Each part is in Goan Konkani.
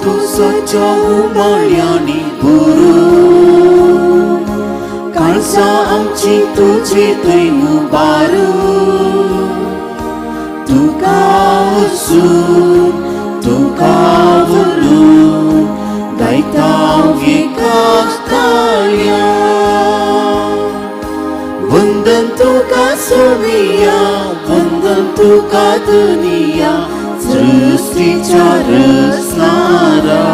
तुजच्या उमाळ्यांनी भरून काळजां आमची तुजे थंय उबारून तुका वचून तुका व्हरून गायता एकाच ताळयान. वंदन तुका सोमिया, वंदन तुका दुनिया, सृष्टीच्या रचणारा.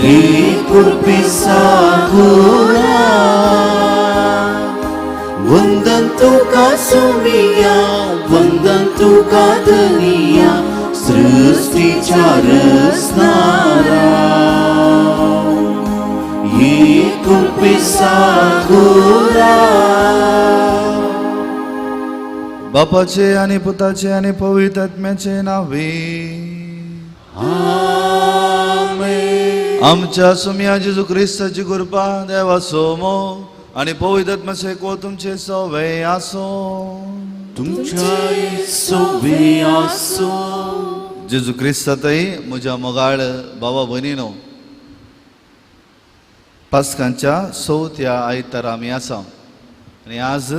एकुलपिसा गुणा. वंदन तुका सोमिया, वंदन तुका दुनिया, सृष्टीच्या रचणारा. एकुलपिसा गुणा. बापाचे आनी पुताचे आनी पवित्र आत्म्याचे नावे. आमेन. आमच्या सुमया जेजू क्रिस्ताची कृपा, देवाचो मोग आनी पवित्र आत्म्याचो एकवट तुमचे सवे आसो. तुमच्याय सोबे आसो. जेजू क्रिस्तातय म्हज्या मोगाळ बाबा भयणीनो, पास्कांच्या चवथ्या आयतारा आमी आसा आनी आज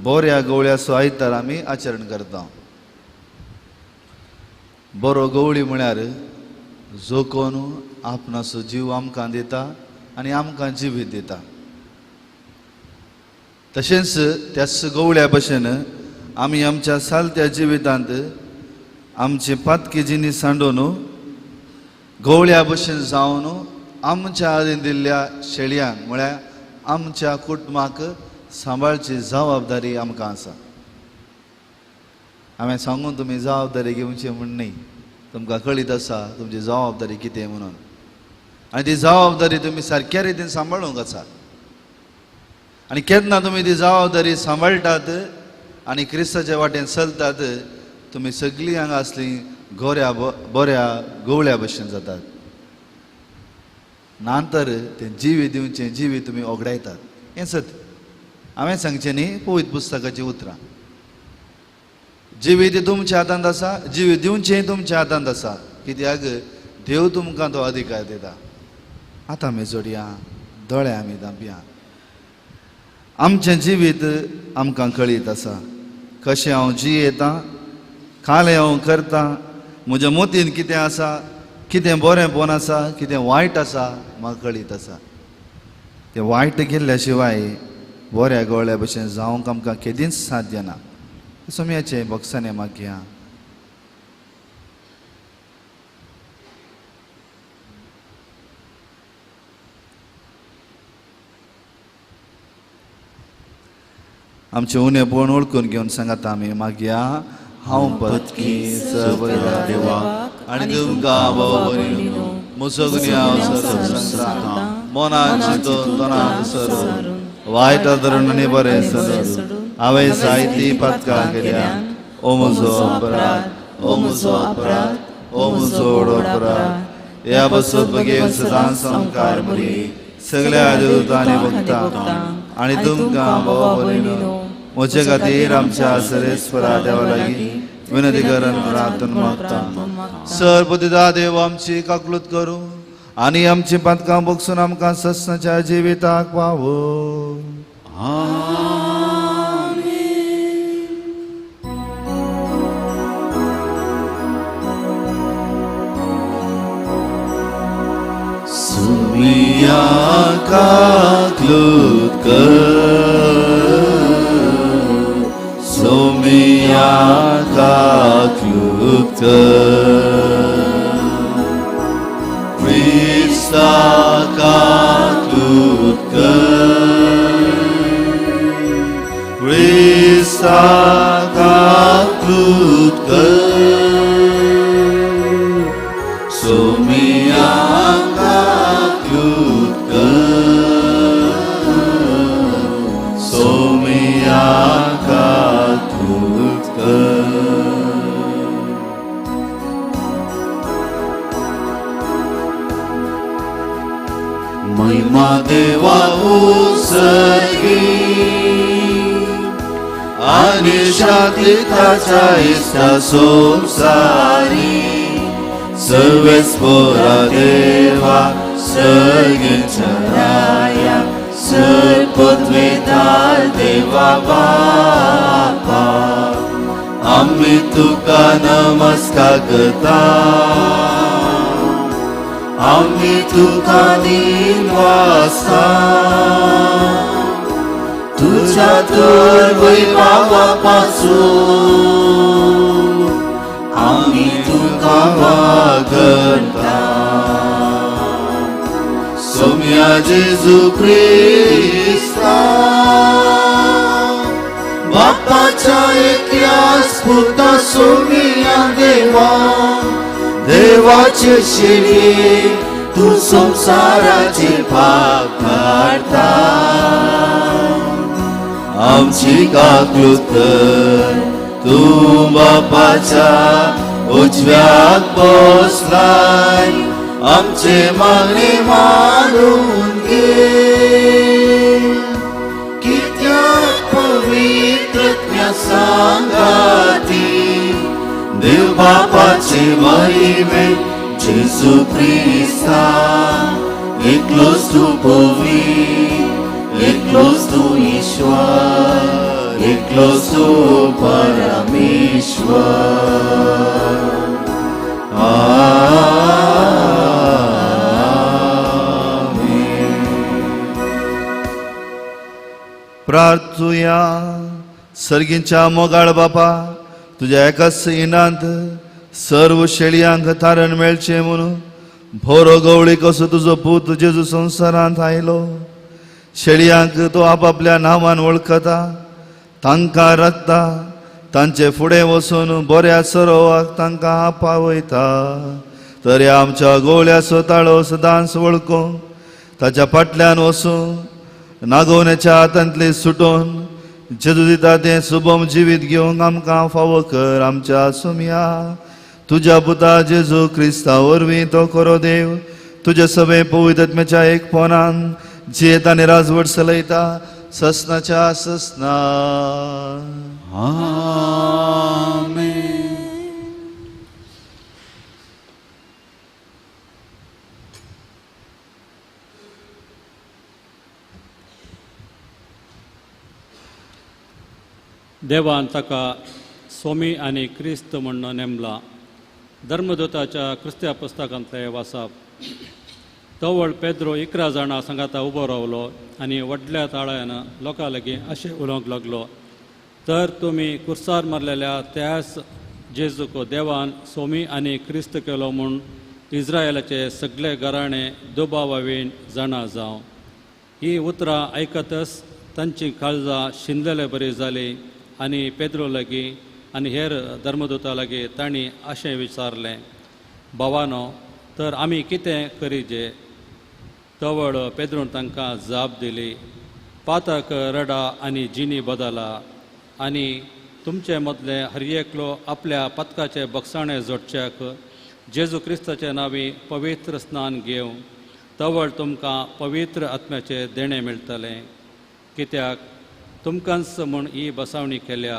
बऱ्या गवळ्याचो आयतार आमी आचरण करता. बरो गवळी म्हळ्यार जो कोण आपणाचो जीव आमकां दिता आनी आमकां जिवीत दिता. तशेंच त्याच गवळ्या भशेन आमी आमच्या सालत्या जिवितांत आमचे पातकी जिनी सांडून गवळ्या भशेन जावन आमच्या आदीन दिल्ल्या शेळयांक म्हळ्यार आमच्या कुटुंबाक सांबाळची जबाबदारी आमकां आसा. हांवें सांगून तुमी जबाबदारी घेवची म्हूण न्ही, तुमकां कळीत आसा तुमची जबाबदारी कितें म्हणून, आनी ती जबाबदारी तुमी सारक्या रितीन सांबाळूंक आसा. आनी केन्ना तुमी ती जबाबदारी सांबाळटात आनी क्रिस्ताच्या वाटेन चलतात, तुमी सगळीं हांगा आसलीं गोऱ्या बऱ्या गवळ्या भशेन जातात. ना तर तें जिवी दिवचें जिवी तुमी ओगडायतात. हें सत हांवें सांगचें न्ही, पवित्र पुस्तकाचीं उतरां. जिवीत तुमच्या हातांत आसा, जिवीत दिवचें तुमच्या हातांत आसा, कित्याक देव तुमकां तो अधिकार दिता. आतां आमी जोडया, दोळे आमी धांपया. आमचें जिवीत आमकां कळीत आसा, कशें हांव जियेतां, कालें हांव करतां, म्हज्या मोतीन कितें आसा, कितें बरेंपण आसा, कितें वायट आसा, म्हाका कळीत आसा. तें वायट केल्ल्या शिवाय बऱ्या गवळ्या भशेन जावंक आमकां केदींच साध्य ना. सोम्याचें बॉक्सांनी मागया. आमचें उणेपण वळखून घेवन सांगात आमी मागया. हांव पतकी सर्व देवाक आनी तुमकां भाव भयणीनो म्हजो गुन्यांव सांगता, मनान चिंतून तोंडान सरून वायट धरून आनी बरें सरून हांवें जायती पातकां केल्या. ओ म्हजो अपराध, ओ म्हजो अपराध, ओ म्हजो व्हड अपराध. ह्या बसत बगेन सदांच संकार बरी सगळ्या देवतांनी भोगता आनी तुमकां भाव भयणीनो म्हजे खातीर आमच्या सरेस्वरा देवा लागीं विनंती करून प्रार्थना मागता. सर्वदिदा देव आमची काकलूत करूं आनी आमची पातकां बगसून आमकां सस्नाच्या जिविताक पावो. सुमिया काकलूत कर, सोमिया काकलूत कर, क्रिस्ता काकलूत कर, क्रिस्ता काकलूत कर, सोमिया काकलूत कर, सोमिया काकलूत कर. महिमा देवा उसर्गी आनी शांती ताच्या इश्टा संवसारी. सर्वेस्पोरा देवा सर्गीच्या राया सर पदवेदार देवा बापा आमी तुका नमस्कार करता आमी तुका दिनवासा तुझ्या तर वैभावा पासून आमी तुका वागता सोम्या जेजू क्रिस्ता बापाच्या एकल्या स्फुर्ता सोम्या देवा देवाचे शिरी तूं संवसाराचे पाप काडटा आमची काकूत कर तूं बापाच्या उजव्याक बसलाय आमचे मागणे मानून घे कित्याक पवित्रत्म्या सांगाती देव बापाचे महिमे जेजू क्रिस्ता एकलोच तूं पवित्र एकलोच तूं ईश्वर एकलोच तूं परमेश्वर. आमेन. प्रार्थुया. सर्गींच्या मोगाळ बापा, तुज्या एकाच इनांत सर्व शेळयांक तारण मेळचें म्हणून भोरो गवळी कसो तुजो पूत जेजू संवसारांत आयलो. शेळयांक तो आपापल्या नांवान वळखता, तांकां राखता, तांचे फुडें वचून बऱ्या सरोवाक तांकां पावयता. तर ह्या आमच्या गोवळ्याचो ताळो सदांच वळखूं, ताच्या फाटल्यान वचूं, नागोवण्याच्या हातांतले सुटोवन जेजू दिता तें सुबम जिवीत घेवंक आमकां फावो कर. आमच्या सुमया तुज्या पुता जेजू क्रिस्ता वरवीं तो खरो देव तुज्या सगळे पवित्रत्म्याच्या एक पोनान जियेता आनी राजवट चलयता ससनाच्या ससना. आमेन. देवान ताका सोमी आनी क्रिस्त म्हूण नेमला. धर्मदूताच्या क्रिस्त्या पुस्तकांतलें वाचप. तवळ पेद्रो 11 जाणां सांगाता उबो रावलो आनी व्हडल्या ताळ्यान लोकां लागीं अशें उलोवंक लागलो, तर तुमी कुर्सार मारलेल्या त्याच जेजूक देवान सोमी आनी क्रिस्त केलो म्हूण इस्रायलाचे सगळे घराणे दुबावावीण जाणा जावं. ही उतरां आयकतच तांची काळजां शिंदलेले बरी जाली आनी पेद्रो लागीं आनी हेर धर्मदूता लागीं तांणी अशें विचारलें, भावानो, तर आमी कितें करीजे? तवळ पेद्रून तांकां जाप दिली, पातक रडा आनी जिनी बदला आनी तुमचे मदले हर एकलो आपल्या पदकाचे बक्षाणे जोडच्याक जेजू क्रिस्ताचे नांवी पवित्र स्नान घेवं, तवळ तुमकां पवित्र आत्म्याचें देणें मेळटलें. कित्याक तुमकांच म्हूण ही बसावणी केल्या,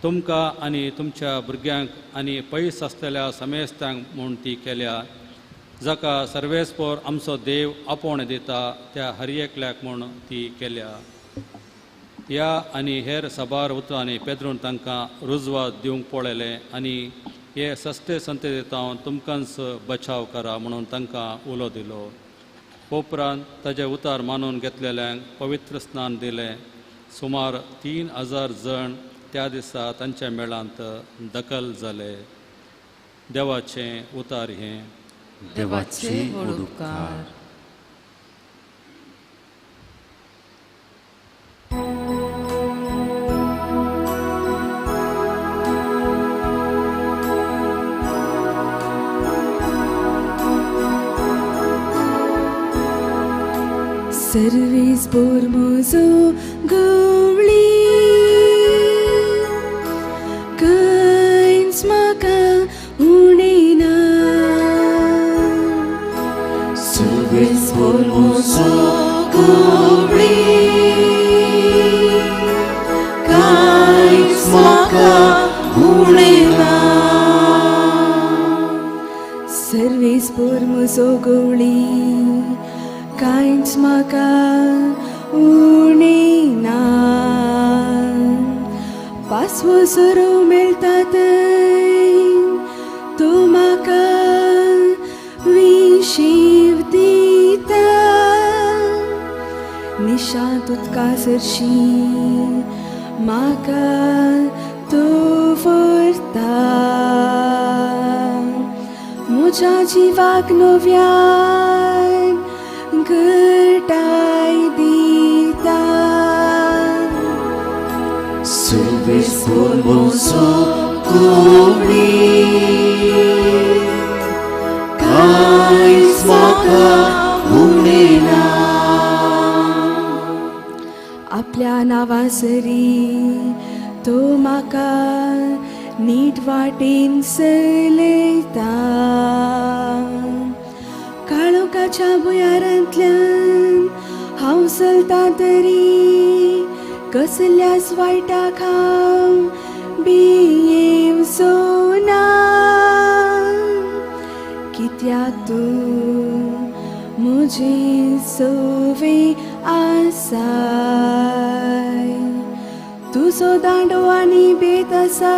तुमकां आनी तुमच्या भुरग्यांक आनी पयस आसलेल्या समेस्तांक म्हूण ती केल्या, जाका सर्वेस्पोर आमचो देव आपोवणें दिता त्या हर एकल्याक म्हूण ती केल्या. ह्या आनी हेर साबार उतरांनी पेद्रून तांकां रुजवात दिवंक पळयलें आनी हे सस्ते संततींत तुमकांच बचाव करा म्हणून तांकां उलो दिलो. उपरांत ताजे उतार मानून घेतलेल्यांक पवित्र स्नान दिलें. सुमार 3000 जण त्या दिसा तांच्या मेळांत दखल जाले. देवाचें उतार हें. देवाचे उपकार. सर्वीस पोरमोजो गवळी कांयच म्हाका उणें ना. सर्वीस पोरमोजो गवळी कांयच म्हाका उणें ना. सर्वीस पोर म्हजो गवळी कांयच म्हाका उणें ना. पासवो सोरो मेळटा थंय तूं म्हाका विशीव दिता. निशांत उदका सरशी म्हाका तूं व्हरता. म्हज्या जिवाक नव्यान घटाय दिता. Service por म्हजो गवळी कांयच म्हाका उणें ना. आपल्या नांवासरी तो म्हाका नीट वाटेन चलयता. काळोखाच्या भुंयारांतल्यान हांव चलता तरी कसल्याच वायटाक हांव भियेवचो ना. कित्याक तूं म्हजी सोवे आसाय. तुजो दांडो आनी बेत आसा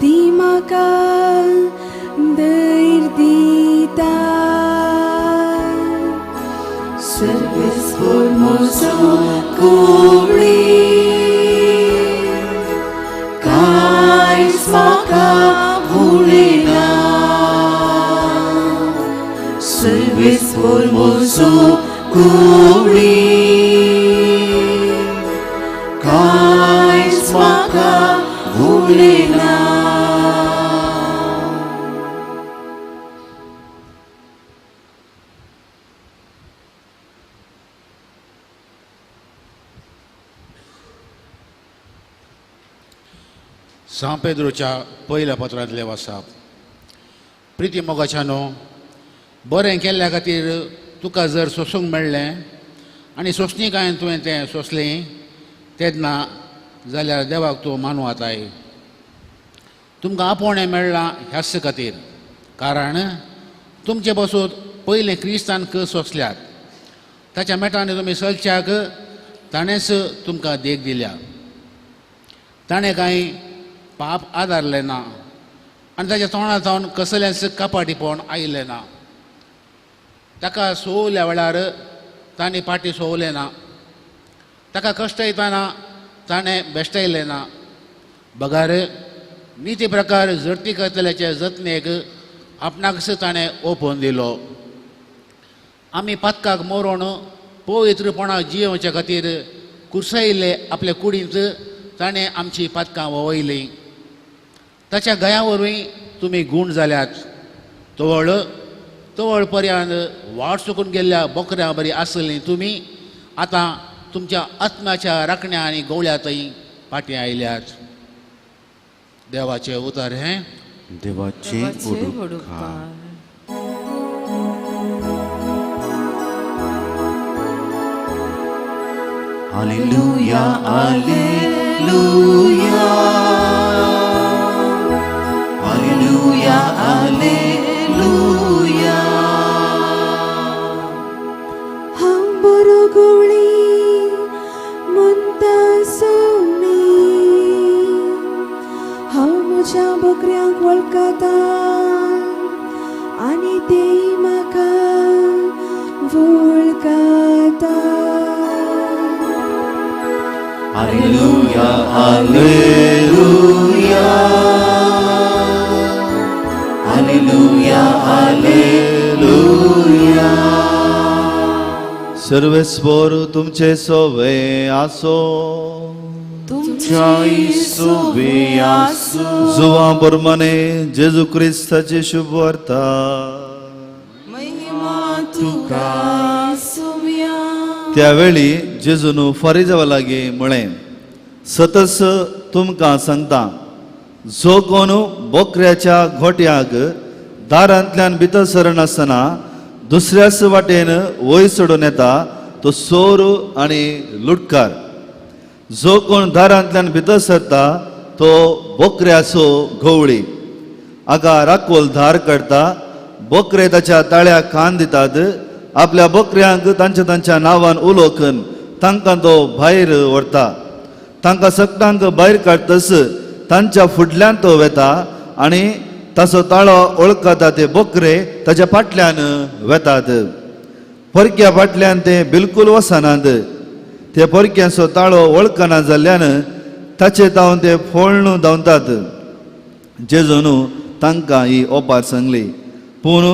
ती म्हाका धैर्य दिता. Service por म्हजो गवळी कांयच म्हाका उणें ना. Service por म्हजो गवळी कांयच म्हाका उणें ना. सांव पेद्रोच्या पयल्या पत्रांतले वासाप. प्रिती मोगाच्यानो, बरें केल्ल्या खातीर तुका जर सोसूंक मेळ्ळें आनी सोंसणीकायेन तुवें तें सोंसलें तेन्ना जाल्यार देवाक तूं मानू आताय. तुमकां आपोवणें मेळ्ळां ह्याच खातीर, कारण तुमचे बसून पयलें क्रिस्तान सोंसल्यात ताच्या मेटान तुमी चलच्याक ताणेंच तुमकां देख दिल्या. ताणें कांय पाप आदारलें ना आनी ताच्या तोंडा जावन कसलेंच कपाटीपण आयलें ना. ताका सोवल्या वेळार ताणें पाटी सोवलें ना, ताका कश्ट येतना ताणें बेश्टयलें ना, बगर निती प्रकार जडती करतल्याचे जतनेक आपणाकच ताणें ओपून दिलो. आमी पातकाक मरोण पवित्रपणा जियोवच्या खातीर कुर्सायिल्ले आपले कुडींत ताणें आमची पातकां वळयलीं. ताच्या गया वरवीं तुमी गूण जाल्यात. तवळ तवळ पर्यंत वाट चुकून गेल्ल्या बोकऱ्यां बरी आसलीं तुमी आतां तुमच्या आत्म्याच्या राखण्या आनी गवळ्या थंय फाटीं आयल्यात. देवाचें उतर हें. देवाचें उपकार. Alleluia, Alleluia, Alleluia, Alleluia. हांव बरो गवळी म्हणटा सोमी. हांव म्हज्या बकऱ्यांक वळखता आनी तेय म्हाका वळखता. Alleluia, Alleluia, Alleluia, Alleluia. सर्वेस्पोर तुमचे सोवे आसो. तुमच्याय सोवे आसूं. जुवां प्रमाणे जेजू क्रिस्ताची शुभ वार्ता. महिमा तुका सोम्या. त्यावेळी जेजून फारीजावा लागीं म्हळें, सतस तुमकां सांगता, जो कोण बोकऱ्याच्या गोट्याक दारांतल्यान भितर सरनासतना दुसऱ्याच वाटेन वयर चडून येता तो चोर आनी लुटकार. जो कोण दारांतल्यान भितर सरता तो बोकऱ्याचो गवळी. हाका राखोल धार काडटा, बकरे ताच्या ताळ्याक कान दितात. आपल्या बकऱ्यांक तांच्या तांच्या नांवान उलोकन तांकां तो भायर व्हरता. तांकां सगळ्यांक भायर काडटस तांच्या फुडल्यान तो वेता आनी ताचो ताळो वळखता ते बकरे ताच्या फाटल्यान वेतात. परक्या फाटल्यान ते बिलकूल वचनात. ते परक्यांचो ताळो वळखना जाल्ल्यान ताचे धांवन ते फोळ्ण धांवतात. जेजून तांकां ही ओपार सांगली, पूण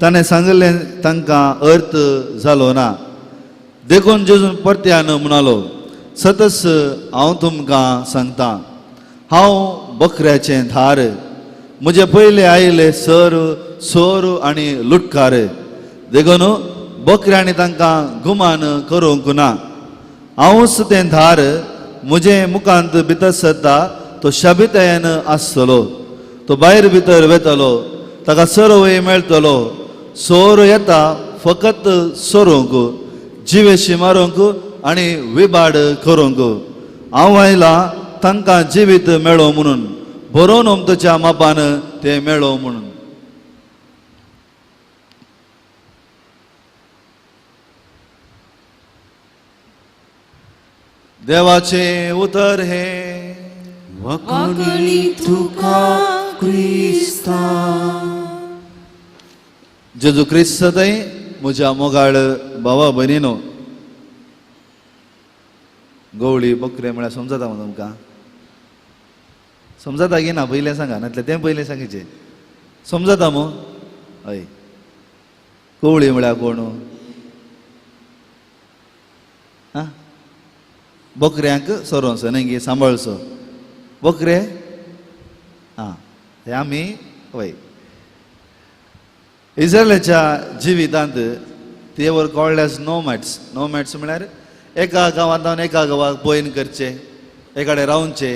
ताणें सांगिल्लें तांकां अर्थ जालो ना. देखून जेजून परत्यान म्हणालो, सतस हांव तुमकां सांगता, हांव बकऱ्याचें धार. म्हजे पयले आयले सर सोर आनी लुटकार, देखून बकऱ्यांनी तांकां गुमान करूंक ना. हांवूच तें धार, म्हजे मुखांत भितर सरता तो शाबितायेन आसतलो, तो भायर भितर वेतलो, ताका सरवय मेळटलो. सोर येता फकत सोरूंक, जिवेशी मारूंक आनी विबाड करूंक. हांव आयला तांकां जिवीत मेळो म्हणून, बरोवन अमतच्या मापान तें मेळो म्हणून. देवाचें उतर हें. वाखाणणी तुका क्रिस्ता. जेजू क्रिस्त सदांय म्हज्या मोगाळ भावा भयणीनो, गवळी बकरे म्हळ्यार समजता मग तुमकां? समजता की ना? पयलें सांगा, नातलें तें पयलें सांगचें. समजता मग? हय. गवळी म्हळ्यार कोण? आं, बकऱ्यांक सोरोवचो न्ही गे, सांबाळचो बकरे. आं, हे आमी वय इस्रायलाच्या जिवितांत ते वर कॉल्ड एज नोमॅड्स. नोमॅड्स म्हळ्यार एका गांवांत एका गांवाक पयन करचे, एकाडे रावचे.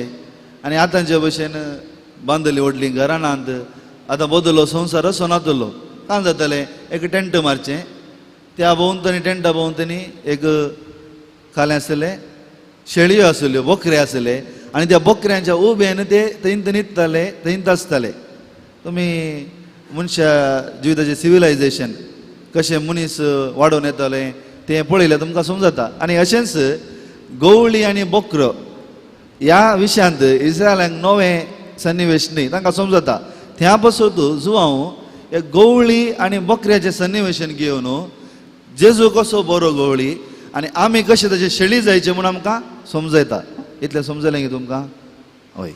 आनी आतांचे भशेन बांदली व्हडलीं घरां नात. आतां बदल्लो संवसार असो नातलो. काम जातालें, एक टेंट मारचें, त्या भोंवतणी टेंटा भोंवतणी एक खालें आसलें, शेळयो आसल्यो, बकरे आसले आनी त्या बकऱ्यांच्या उबेन ते थंयत न्हिदताले, थंयत आसताले. तुमी मनशा जिविताचें सिविलायजेशन कशें मनीस वाडोवन येतालें तें पळयल्यार तुमकां समजता. आनी अशेंच गवळी आनी बकरो ह्या विशयांत इस्रायलांक नवें सन्निवेश न्ही, तांकां समजता. त्या पासून जुवांव हे गवळी आनी बकऱ्याचें सन्निवेशन घेवन जेजू कसो बरो गवळी आनी आमी कशें ताचे शेळी जायचे म्हूण आमकां समजयता. इतलें समजलें की तुमकां? हय.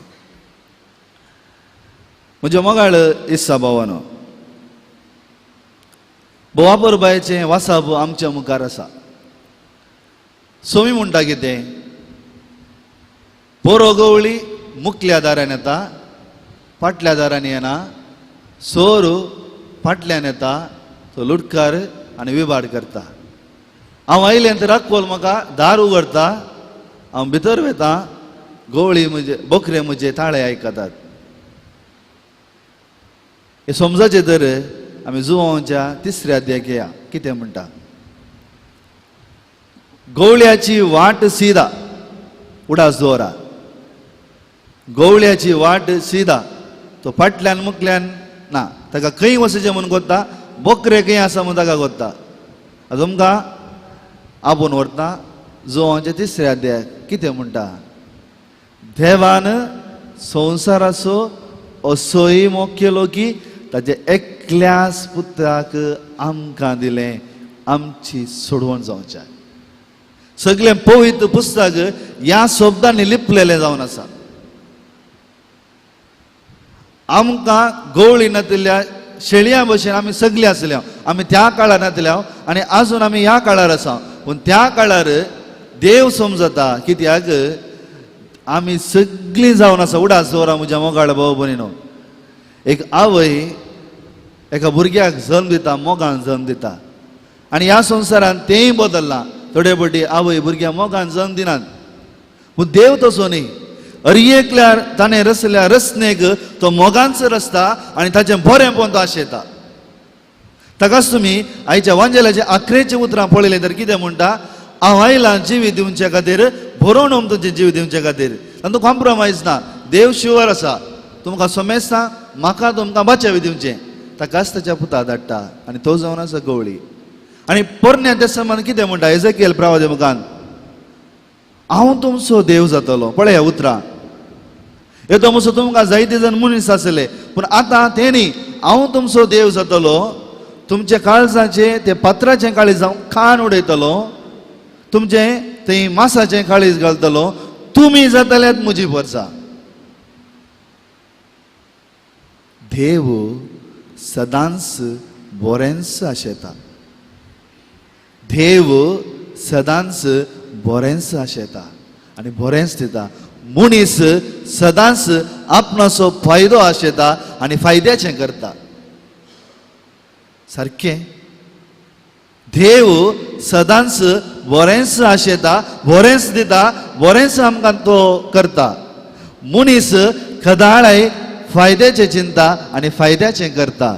म्हज्या मोगाळ इस्सा भावानो, बोवापोरबायचें वासाब आमच्या मुखार आसा. सोमी म्हणटा कितें, बरो गवळी मुखल्या दारान येता, फाटल्या दारान येना. सोर फाटल्यान येता, तो लुटकार आनी विबाड करता. हांव आयलें तर राखोल म्हाका दार उगडटा, हांव भितर वेता, गवळी म्हजे बकरे म्हजे ताळे आयकतात. हे समजाचें तर आमी जुवांच्या तिसऱ्या अध्यायाक या. कितें म्हणटा? गवळ्याची वाट सिदा, उडास दवरा. गवळ्याची वाट सिदा, तो फाटल्यान मुखल्यान ना, ताका खंय वचचें म्हूण कोत्ता, बकरे खंय आसा म्हूण ताका कोत्ता. आतां तुमकां आपोवन व्हरता जुवांच्या तिसऱ्या अध्यायाक. कितें म्हणटा? देवान संवसाराचो असोय मोग केलो की ताचे एकल्याच पुत्राक आमकां दिलें, आमची सोडवण जावच्या. सगळें पवित्र पुस्तक ह्या शब्दांनी लिपलेलें जावन आसा. आमकां गवळी नातिल्ल्या शेळयां भशेन आमी सगळीं आसल्या. आमी त्या काळार नातिल्या आनी आजून आमी ह्या काळार आसा. पूण त्या काळार देव समजता कित्याक आमी सगळीं जावन आसा. उडास दवरा म्हज्या मोगाळ भाव भयणीनो, एक आवय एका भुरग्याक जल्म दिता, मोगान जल्म दिता. आनी ह्या संवसारान तेंय बदल्लां. थोडे फावटी आवय भुरग्याक मोगान जल्म दिनात, पूण देव तसो न्ही. अरयेकल्यार ताणें रचल्या रचनेक तो मोगानच रचता आनी ताचें बरेंपण तो आशेता. ताकाच तुमी आयच्या वांजेलाच्या आखरेचीं उतरां पळयलें तर कितें म्हणटा? हांव आयलां जिवीत दिवचे खातीर, बरोवन तुमचें जीव दिवचे खातीर. तातूंत कॉम्प्रोमायज ना. देव शुवर आसा, तुमकां समेस्तां म्हाका तुमकां बाचावी दिवचें, ताकाच ताच्या पुता धाडटा आनी तो जावन आसा गवळी. आनी पोरण्या देसामान कितें म्हणटा एजेकियल प्रवादी मुखान, हांव तुमचो देव जातलो. पळया उतरां, येतो म्हजो तुमकां जायते जाण मनीस आसले, पूण आतां तें न्ही, हांव तुमचो देव जातलो, तुमच्या काळजाचें ते पात्राचें काळीज हांव खाण उडयतलो, तुमचें थंय मासाचें काळीज घालतलो, तुमी जातल्यात म्हजी वर्सा. देव सदांच बरेंच आशेता, देव सदांच बरेंच आशेता आनी बरेंच दिता. मनीस सदांच आपणाचो फायदो आशेता आनी फायद्याचें करता. सारकें, देव सदांच बरेंच आशेता, बरेंच दिता, बरेंच आमकां तो करता. मनीस खदाळाय फायद्याचें चिंता आनी फायद्याचें करता.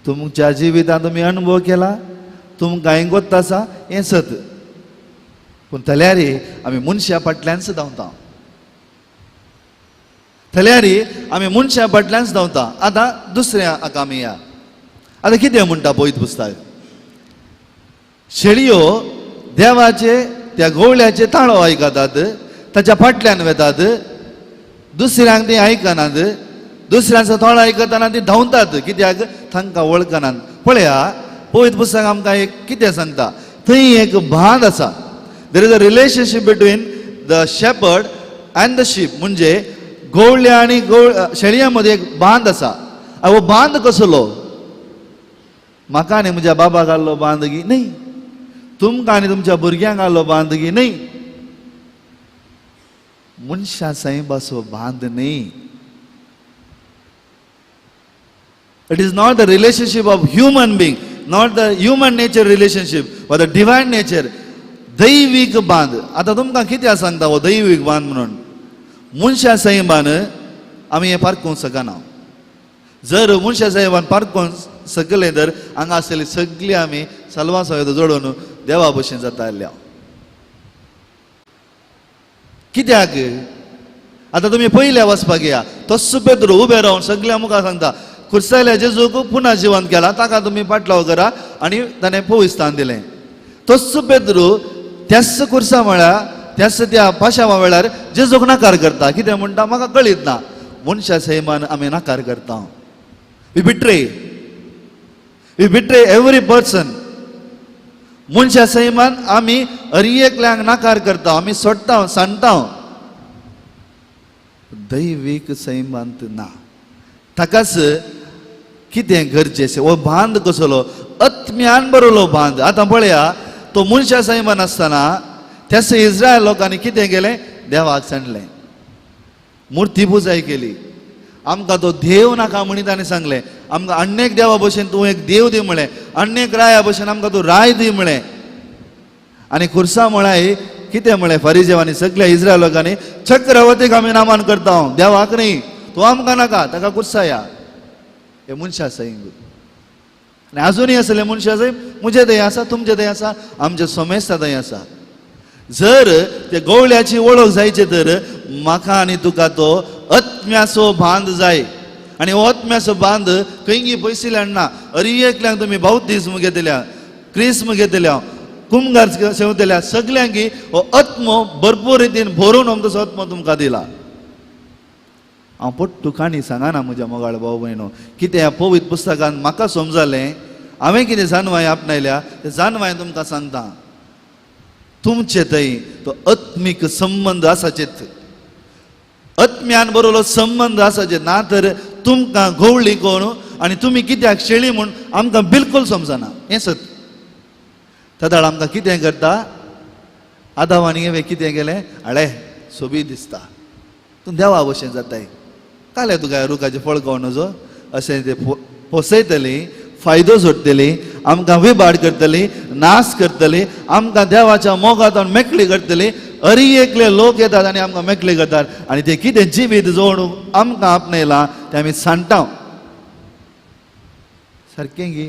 तुमच्या जिवितांत तुमी अणभव केला, तुमकां हें गोत्त आसा हें सत, पूण थल्यारी आमी मनशा फाटल्यानच धांवता, थल्यारी आमी मनशा फाटल्यानच धांवता. आतां दुसऱ्या हाका आमी या. आतां कितें म्हणटा पवित्र पुस्तक, शेळयो देवाचे त्या गोवळ्याचे ताळो आयकतात, ताच्या फाटल्यान वेतात, दुसऱ्यांक ती आयकनात, दुसऱ्यांचो ताळो आयकतना ती धांवतात, कित्याक तांकां वळखनात. पळया पवित्र पुस्तक आमकां एक कितें सांगता, थंय एक बांद आसा. There is a relationship between the shepherd and the sheep. म्हणजे गोवळ्या आनी शेळयां मदीं एक बांद आसा. हो बांद कसलो? म्हाका आनी म्हज्या बाबा घाल्लो बांद गी न्ही, तुमकां आनी तुमच्या भुरग्यांक घाल्लो बांद गी न्ही, मनशा सायबाचो बांद न्ही. It is not the relationship of human being, not the human nature relationship, but the divine nature. दैवीक बांद. आतां तुमकां कितें सांगता हो दैवीक बांद म्हणून? मनशा सैमान आमी हें पारखूंक शकना. जर मनशा सैमान पारखूंक शकले तर हांगा आसलेली सगळी आमी सलवां सयत जोडून देवा भशेन जाता आसल्या. कित्याक? आतां तुमी पयल्या वचपाक या, तस्सो पेद्रो उबे रावन सगळ्या मुखार सांगता, खुर्सायल्या जेजूक पुना जिवंत केला, ताका तुमी पाटलाव करा, आनी ताणें पविस्थान दिलें. तस्सो पेद्रो त्याच खुर्सा म्हळ्यार त्याच त्या पाशावा वेळार जेजूक नकार करता. कितें म्हणटा? म्हाका कळीत ना. मनशा सैमान आमी नकार करता. We betray, we betray every person. मनशा सैमान आमी हर एकल्यांक नकार करता, आमी सोडटा, सांडटा. दैवीक सैमांत ना. ताकाच कितें गरजेचें? हो बांद कसलो? आत्म्यान बरयलो बांद. आतां पळया, तो मनशा सैमान आसतना त्याच इस्रायल लोकांनी कितें केलें? देवाक सांडलें, मुर्ती पुजाय केली. आमकां तो देव नाका म्हणी ताणें सांगलें. आमकां अन्नेक देवा भशेन तूं एक देव दी म्हळें, अन्नेक राया भशेन आमकां तूं राय दी म्हळें. आनी खुर्सा म्हळ्यार कितें म्हळें? फारिजेवांनी सगळ्या इस्रायल लोकांनी, चक्रवर्तीक आमी नामान करता, देवाक न्ही, तूं आमकां नाका, ताका खुर्साया. हे मनशा सैम. आनी आजुनूय आसले मनशा सैम म्हजे थंय आसा, तुमचे थंय आसा, आमच्या सोमेस्ता थंय आसा. जर ते गवळ्याची वळख जायची तर म्हाका आनी तुका तो आत्म्याचो बांद जाय. आनी हो आत्म्याचो बांद खंयी पयसिल्यान ना. अरी एकल्यांक तुमी बावतीज्म घेतल्या, क्रिस्म घेतल्या, कुमगार सेवतल्या, सगल्यांकी हो आत्मो भरपूर रितीन भरून आमचो आत्मो तुमकां दिला. हांव पट्टू काणी सांगना म्हज्या मोगाळ भाव भयणो, कितें ह्या पवित्र पुस्तकान म्हाका समजलें, हांवें कितें जानवाय आपणायल्या तें जानवाय तुमकां सांगता. तुमचे थंय तो आत्मीक संबंद आसाचेत, आत्म्यान बरोबर संबंद आसाचे ना तर तुमकां गवळी कोण आनी तुमी कित्याक शेळी म्हूण आमकां बिलकूल समजना. हें सत. तदाळ आमकां कितें करता? आदाव आनी हें कितें केलें? आळे सोबीत दिसता, तूं देवा भशेन जाताय, काले तुका रुखाचें फळ खावन नजो, अशें ते पोसयतली, फायदो सोडटली, आमकां विबाड करतली, नाश करतली, आमकां देवाच्या मोगांत मेकळी करतली. अरी एकले लोक येतात आनी आमकां मेकळी करतात आनी ते कितें जिवीत जोड आमकां आपणायलां तें आमी सांडटा. सारकें गी?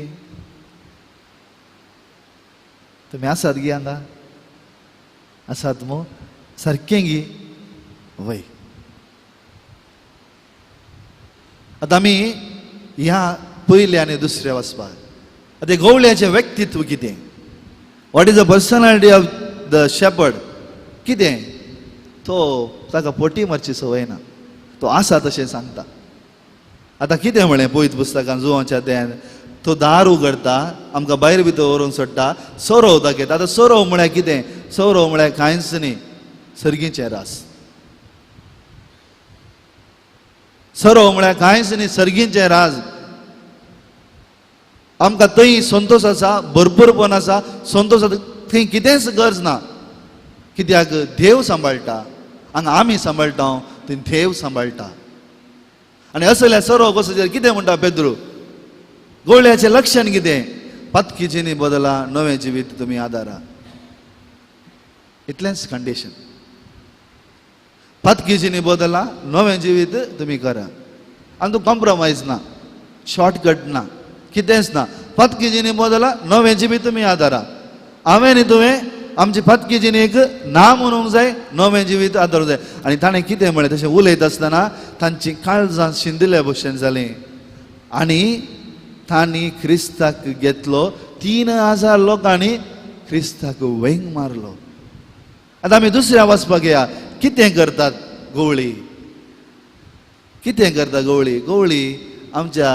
तुमी आसात गी हांगा? आसात मू? सारकें गी? वय. आतां आमी ह्या पयल्या आनी दुसऱ्या वचपाक. आतां गवळ्याचें व्यक्तित्व कितें? What is the personality of the shepherd? कितें? तो ताका पोटी मारची संवय ना, तो आसा तशें सांगता. आतां कितें म्हळें पवित्र पुस्तकान जुवांच्या अध्यायान, तो दार उगडता, आमकां भायर भितर व्हरून सोडटा, सोरोव दाखयता. आतां सोरोव म्हळ्यार कितें? सोरोव म्हळ्यार कांयच न्ही, सर्गीचें रास. सोरोव म्हळ्यार कांयच न्ही, सर्गीचें राज. आमकां थंय संतोश आसा, भरपूरपण आसा, संतोश आसा, थंय कितेंच गरज ना. कित्याक देव सांबाळटा, हांगा आमी सांबाळटा, थंय देव सांबाळटा. आनी असल्या सोरोव कसो कितें म्हणटा पेद्रू? गोळ्याचें लक्षण कितें? पातकी जिणी बदला, नवें जिवीत तुमी आदारा. इतलेंच कंडिशन. पातकी जिणी बदला, नवें जिवीत तुमी करा. आनी तूं कॉम्प्रोमायज ना, शॉर्टकट ना, कितेंच ना. पातकी जिणी बदला, नवें जिवीत तुमी आदारा. हांवें न्ही तुवें आमची पातकी जिणेक ना म्हणूंक जाय, नवें जिवीत आदारूंक जाय. आनी ताणें कितें म्हळें? तशें उलयत आसतना तांची काळजां शिंदिल्ल्या भशेन जालीं आनी तांणी क्रिस्ताक घेतलो. 3000 लोकांनी क्रिस्ताक वेंग मारलो. आतां आमी दुसऱ्या वचपाक या. कितें करतात गवळी? कितें करता गवळी? गवळी आमच्या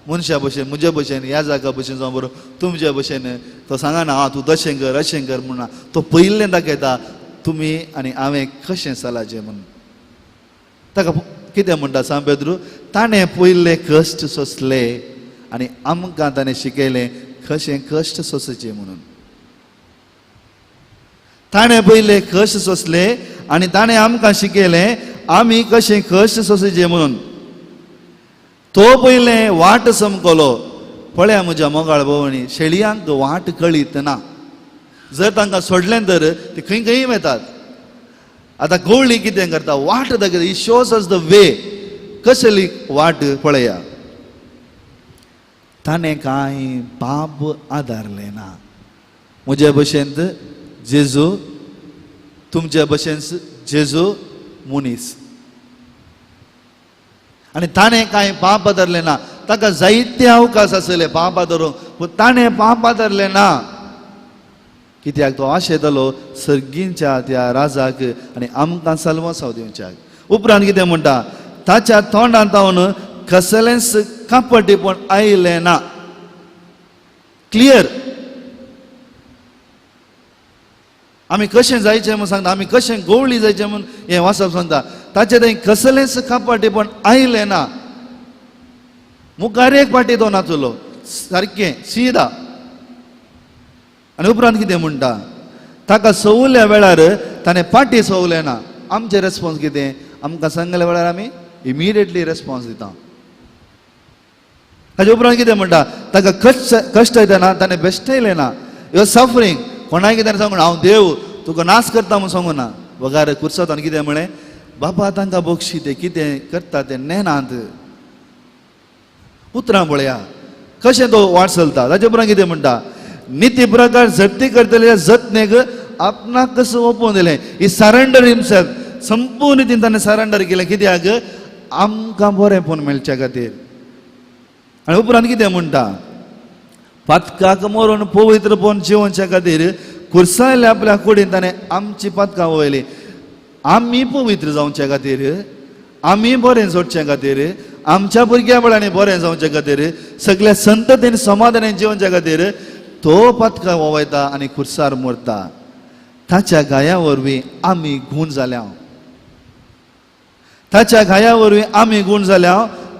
मनशा भशेन, म्हज्या भशेन, ह्या जागा भशेन जावं बरो तुमच्या भशेन तो सांगना आं तूं तशें कर अशें कर म्हणना. तो पयलें दाखयता तुमी आनी हांवें कशें चलाचें म्हणून. ताका कितें म्हणटा सांग पेद्रू? ताणें पयले कश्ट सोंसले आनी आमकां ताणें शिकयलें कशें कश्ट सोंसचें म्हणून. ताणें पयले कश्ट सोंसले आनी ताणें आमकां शिकयलें आमी कशें कश्ट सोंसचें म्हणून. तो पयलें वाट समकलो. पळया म्हज्या मोगाळ भोवणी, शेळयांक वाट कळीत ना. जर तांकां सोडलें तर ती खंय खंय वतात. आतां गवळी कितें करता? वाट दाखयता. He shows us the way. कसली वाट पळया. ताणें कांय पाप आदारलें ना. म्हज्या भशेन जेजू, तुमच्या भशेन जेजू मनीस. आनी ताणें कांय पाप आदारलें ना. ताका जायते अवकाश आसले पाप आदारूंक, पूण ताणें पाप आदारलें ना. कित्याक तो आशेतालो सर्गींच्या त्या राजाक आनी आमकां साल्वासांव दिवच्याक. उपरांत कितें म्हणटा? ताच्या तोंडांत जावन कसलेंच कापटीपण आयलें ना. क्लियर. आमी कशें जायचें म्हूण सांगता, आमी कशें गवळी जायचें म्हूण हें वाचप सांगता. ताचें थंय कसलेंच कापाटीपण आयलें ना. मुखार एक पाटी तो नाचलो सारकें सीधा. आनी उपरांत कितें म्हणटा? ताका सवल्या वेळार ताणें पाटी सवलें ना. आमचें रेस्पोन्स कितें? आमकां सांगल्या वेळार आमी इमिडिएटली रेस्पोन्स दिता. ताचे उपरांत कितें म्हणटा? ताका कश्ट कश्ट येतना ताणें बेश्टयलें ना. Your suffering. कोणाय कितें सांगूं हांव देव तुका नाश करता म्हूण सांगू ना. बगार कुर्सातान कितें म्हळें? बाबा तांकां बक्षी, ते कितें करता तें नेनात. उतरां पळया कशें तो वाट चलता. ताचे उपरांत कितें म्हणटा? निती प्रकार जप्ती करतले जतनेक आपणाक कसो ओपोवन दिलें. ही सरेंडर हिमसेल्फ. संपूर्ण रितीन ताणें सरेंडर केलें. कित्याक? आमकां बरेंपण मेळच्या खातीर. आनी उपरांत कितें म्हणटा? पातकाक मरून पवित्रपण जिवनच्या खातीर कुर्सायल्या आपल्या कुडीन ताणें आमची पातकां वयली. आमी पवित्र जावचे खातीर, आमी बरें जोडचे खातीर, आमच्या भुरग्या बाळांनी बरें जावचे खातीर, सगळ्या संततीन समाधानान जिवनच्या खातीर तो पातकां वयता आनी कुर्सार मरता. ताच्या घाया वरवीं आमी गूण जाल्या. ताच्या घाया वरवीं आमी गूण जाल्या.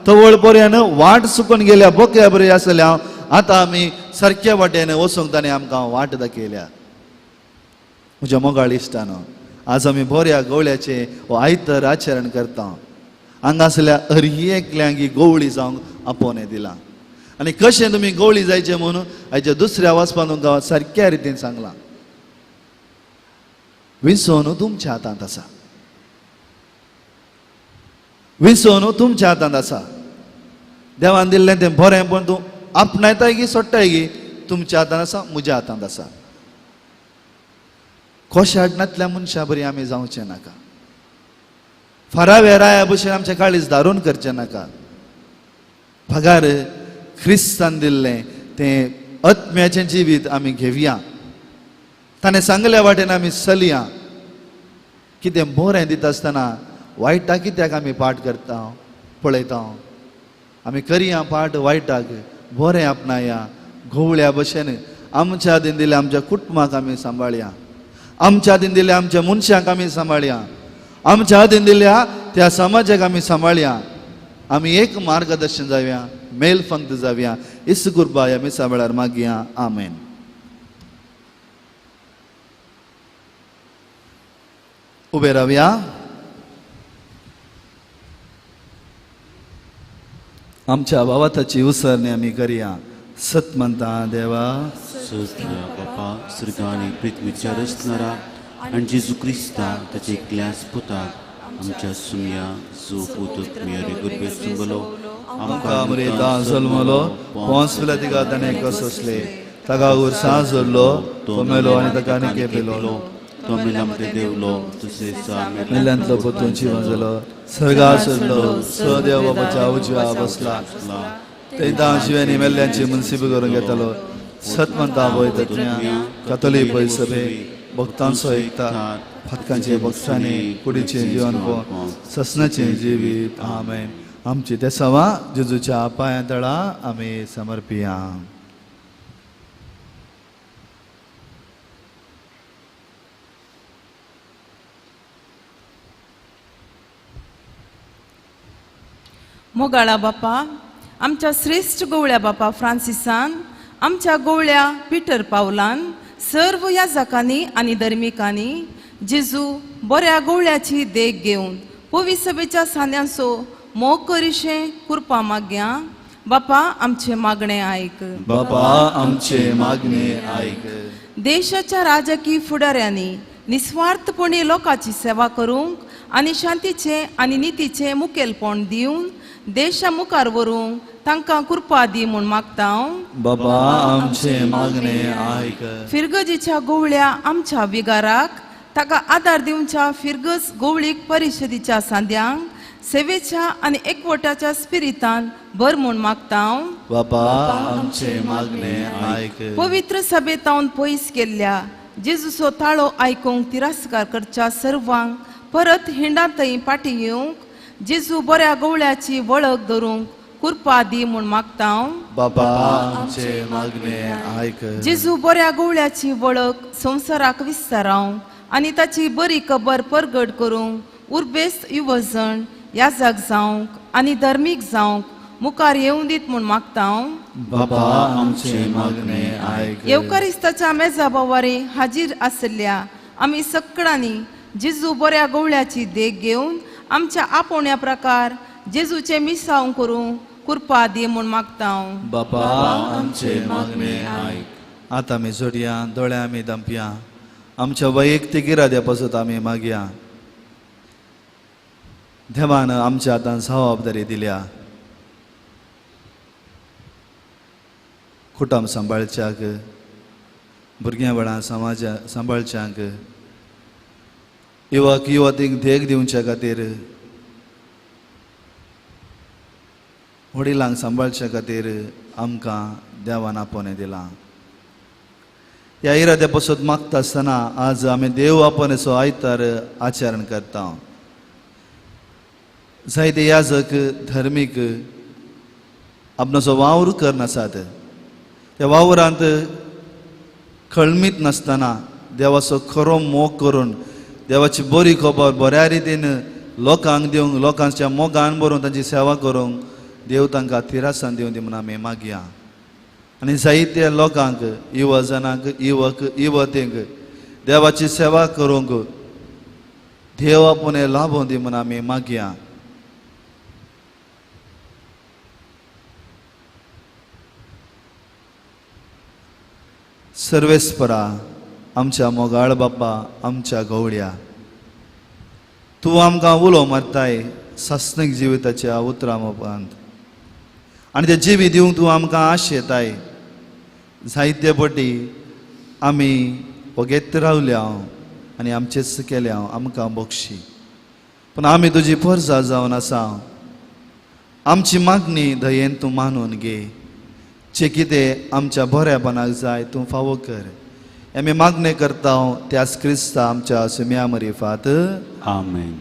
तवळ पर्यान वाट चुकून गेल्या बोक्या बरी आसल्या. आतां आमी सारक्या वाटेन वचूंक ताणें आमकां वाट दाखयल्या. म्हज्या मोगाळ इश्टानो, आज आमी बऱ्या गवळ्याचें हो आयतर आचरण करता. हांगासल्या हर एकल्यांक ही गवळी जावंक आपोवणें दिलां. आनी कशें तुमी गवळी जायचें म्हणून आयच्या दुसऱ्या वाचपान तुमकां सारक्या रितीन सांगलां. विसवण तुमच्या हातांत आसा. विसवण तुमच्या हातांत आसा. देवान दिल्लें तें बरें पण तूं आपणायताय की सोडटाय की तुमच्या हातांत आसा, म्हज्या हातांत आसा. कोशाडनांतल्या मनशां बरी आमी जावचें नाका. फाराव्या राया भशेन आमचें काळीज धारून करचें नाका. पगार क्रिस्तान दिल्लें तें आत्म्याचें जिवीत आमी घेवया. ताणें सांगल्या वाटेन आमी चलया. कितें बरें दिता आसतना वायटाक कित्याक आमी पाठ करता पळयता? आमी करया पाठ वायटाक, बरें आपणाया. घोवळ्या भशेन आमच्या आदीन दिल्या आमच्या कुटुंबाक आमी सांबाळया, आमच्या आदीन दिल्या आमच्या मनशांक आमी सांबाळया, आमच्या आदीन दिल्या त्या समाजाक आमी सांबाळया. आमी एक मार्गदर्शन जावया, मेल फंक्त जावया. इस कुरबा ह्या मिसा वेळार मागया. आमेन. उबे रावया. आमच्या भावाताची उसरणी आमी करया. सत म्हणता देवा सगळ्या बापा स्वर्गाने पृथ्वीच्या रचणारा आनी जेजू क्रिस्ता ताचे एकल्याच पुताक आमच्या सुमया जो पूत मेरी गुरबे सुंबलो आमकां मरेता जल्मलो, पोंस पिलातिका ताणें कसोसले, ताका उरसां जोडलो, तो मेलो आनी ताका आनी पेलो, तो मेला मदें देवलो, तशें मेल्यांतलो परतून जिवन जालो, स्वर्गा सोडलो, स देव बाबाच्या उजव्या बसला, तेदां जिव्यांनी मेल्ल्यांची मुन्सिब करून घेतालो. सत म्हणता भंय तज्ञ कातोलीक भंय सभे भक्तांचो एकता, फातकांचे भक्तांनी कुडीचें जिवन ससनाचें जिवीत. आमेन. आमची देसावां जेजूच्या पांया तळा आमी समर्पिया. मोगाळा बापा, आमच्या श्रेश्ठ गोवळ्या बापा फ्रांसिसान, आमच्या गोवळ्या पिटर पावलान, सर्व याजकांनी आनी धर्मिकांनी जेजू बऱ्या गोवळ्याची देख घेवन पवी सभेच्या सांद्यांचो मोग करिशें कुरपा माग्या. बापा आमचें मागणें आयक. बापा आमचें मागणें आयक. देशाच्या राजकीय फुडाऱ्यांनी निस्वार्थपणी लोकांची सेवा करूंक आनी शांतीचें आनी नितीचें मुखेलपण दिवन देशा मुखार व्हरूंक तांकां कृपा दी म्हूण मागता. बाबा आमचें मागणें आयक. फिरगजीच्या गोवळ्या आमच्या विगाराक ताका आदार दिवच्या फिरगज गोवळीक परिशदेच्या सांद्यांक सेवेच्या आनी एकवटाच्या स्पिरितान भर म्हूण मागता. बाबा आमचें मागणें आयक. पवित्र सभेतावन पयस केल्ल्या जेजूचो ताळो आयकूंक तिरस्कार करच्या सर्वांक परत हिंडांतय फाटीं येवंक जेजू बऱ्या गोवळ्याची वळख धरूंक कृपा दी म्हूण मागता. बाबा आमचें मागणें आयक. जेजू बऱ्या गोवळ्याची वळख संवसाराक विस्तारावंक आनी ताची बरी खबर परगट करूंक उर्बेस्त युवजण याजक जावंक आनी धर्मीक जावंक मुखार येवं दीत म्हूण मागता. बाबा आमचें मागणें आयक. येवकारिस्ताच्या मेजा बोवारी हाजीर आशिल्ल्या आमी सगळ्यांनी जेजू बऱ्या गोवळ्याची देख घेवन आमच्या आपोवण्या प्रकार जेजूचें मिसांव करूंक कृपा दी म्हूण मागता. बाबा आमचें मागणें आयक. आतां आमी जोडया, दोळे आमी दमपया, आमच्या वैयक्तीक इराद्या पासत आमी मागया. देवान आमच्या हातान जबाबदारी दिल्या कुटुंब सांबाळच्याक, भुरग्यां वेळार समाज सांबाळच्याक, युवक युवतींक देख दिवच्या खातीर, वडिलांक सांबाळच्या खातीर आमकां देवान आपोवणें दिलां. ह्या इराद्या पासत मागता आसतना आज आमी देव आपोवण्याचो आयतार आचरण करता. जायते याजक धर्मीक आपणाचो वावर करनासात. त्या वावरांत खळमीत नासतना देवाचो खरो मोग करून देवाची बरी खबर बऱ्या रितीन लोकांक दिवंक, लोकांच्या मोगान बरोवन तांची सेवा करूंक देव तांकां थिरासान दिवं दी म्हूण आमी मागया. आनी जायत्या लोकांक, युवजनांक, युवक युवतींक देवाची सेवा करूंक देव आपूण लाभोवं दी म्हूण आमी मागया. सर्वेस्परा आमच्या मोगाळ बाप्पा, आमच्या गवळ्या, तूं आमकां उलो मारताय सासणीक जिविताच्या उतरां उपरांत आनी तें जिवीत दिवंक तूं आमकां आश येताय. जायते पटी आमी वगेत रावल्या आनी आमचेच केल्या, आमकां बक्षी, पूण आमी तुजी परजा जावन आसा. आमची मागणी दयेन तूं मानून घे. जे कितें आमच्या बऱ्यापणाक जाय तूं फावो कर. आमी मागणें करता त्याच क्रिस्ता आमच्या सुम्या मरिफात. आमेन.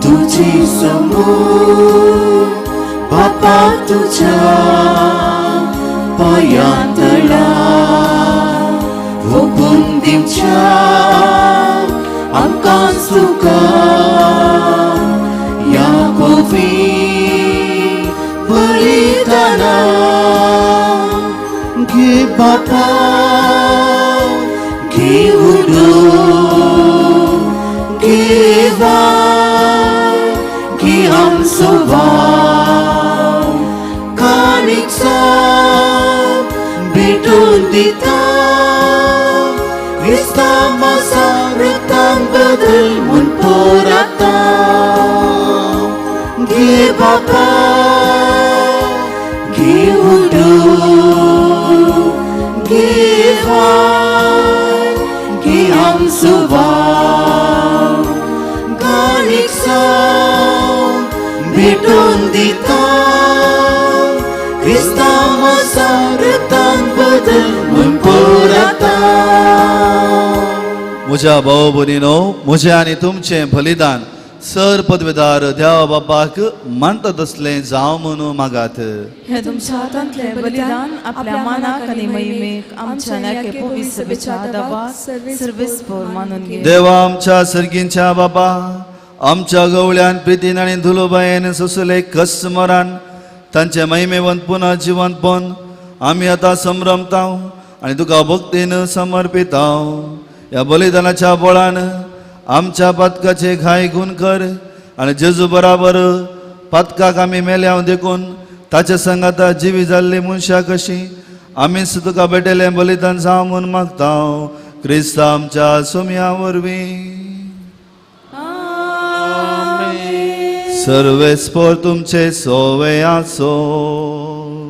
तुझी समोर बापा तुझ्या पायांतळा ओपून दिवच्या आमकां तुका ह्या पवी बलिदाना घे बापा घेऊन घे वाय घे आमचो वाव काणिकसो भेटून दिता क्रिस्तांवासा वृत्तां बदल म्हूण पोराता घे बापा घेऊन घे वाय घे आमचो वाव काणिकसो भेटून दिता क्रिस्तांवासा वृत्तां बदल म्हूण पोराता. म्हज्या भाव भयणीनो, म्हजें आनी तुमचें बलिदान सर पदवेदार देवा बापाक मानता तसलें जावं म्हणून मागात. हे तुमच्या हातांतलें बलिदान आपल्या मानाक आनी महिमेक आमच्या नाके पवित्र सभेच्या दबाक सर्वेस्पोर मानून घे. देवा आमच्या सर्गींच्या बाबा, आमच्या गवळ्यान प्रितीन आनी धुलोबायेन सोसले कस मरान तांचे महिमेवंत पुनः जिवंतपण आमी आतां संभ्रमताव आनी तुका भक्तीन समर्पिताव. ह्या बलिदानाच्या बळान आमच्या पातकाचे घाय गुण कर आनी जेजू बराबर पातकाक आमी मेल्या देखून ताच्या संगाता जिवी जाल्ली मनशां कशी आमीच तुका भेटयलें बलिदान जावं म्हूण मागता. क्रिस्त आमच्या सोम्या वरवीं. सर्वेस्पोर तुमचे सोवे आसो.